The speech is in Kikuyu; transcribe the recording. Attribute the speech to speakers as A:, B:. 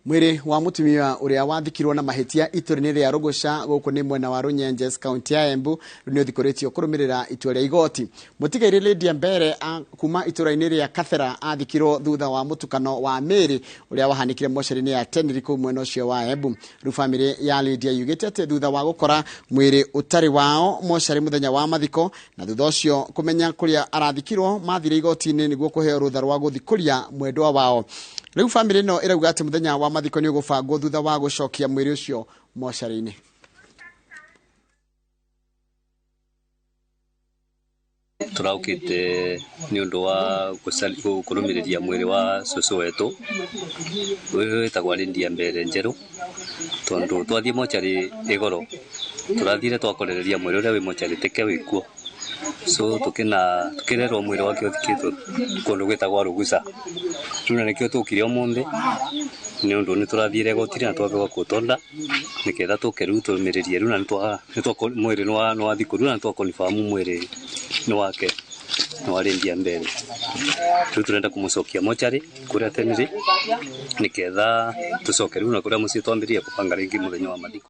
A: Mwĩrĩ wa mũtumia ũrĩa wathikirwo na mahĩtia itũra-inĩ rĩa Rũgũca gũkũ nĩ mwena wa Runyenjes kaunti ya Embu rĩu nĩ ũthikũrĩtio kũrũmĩrĩra itua rĩa igoti. Mũtigairĩ Lydia Mbere kuma itũra-inĩ rĩa Kathera athikirwo thutha wa mũtukano wa mĩĩrĩ ũrĩa wahanĩkire mocarĩ-inĩ ya Tenri kũu mwena ũcio wa Embu. Rĩu bamĩrĩ ya Lydia yugĩte atĩ thutha wa gũkora mwĩrĩ ũtarĩ wao mocarĩ mũthenya wa mathiko na thutha ũcio kũmenya kũrĩa arathikirwo mathire igoti-inĩ nĩguo kũheo rũtha rwa gũthikũria mwendwa wao. Rĩu bamĩrĩ ĩno ĩrauga atĩ mũthenya wa mathiko nĩ ũgũbangwo thutha wa gũcokia mwĩrĩ ũcio mocarĩ-inĩ.
B: Tũraũkĩte nĩ ũndũ wa kũrũmĩrĩria mwĩrĩ wa cũcũ wetũ ũyũ wĩtagwo Lydia Mbere Njerũ, tondũ twathiĩ mocarĩ ĩgoro tũrathire twakorereria mwĩrĩ ũrĩa wĩ mocarĩ teke wĩkuo, so tukĩrerwo mwĩrĩ wake ũthikĩtwo kũndũ gwĩtagwo Ruguca. Rĩu na nĩkĩo tũkire ũmũthĩ nĩ ũndũ nĩ tũrathire igoti-inĩ na twambĩrwo kũtonda nĩketha tũke rĩu tũrũmĩrĩrie rĩu na mwĩrĩ nĩ wathikwo rĩu na nĩ twa-confirm mwĩrĩ nĩ wake nĩ wa Lydia Mbere. Rĩu tũrenda kũmũcokia mocarĩ kũrĩa Tenri nĩketha tũcoke rĩu na kũrĩa mũciĩ twambĩrĩrie kũbanga rĩngĩ mũthenya wa mathiko.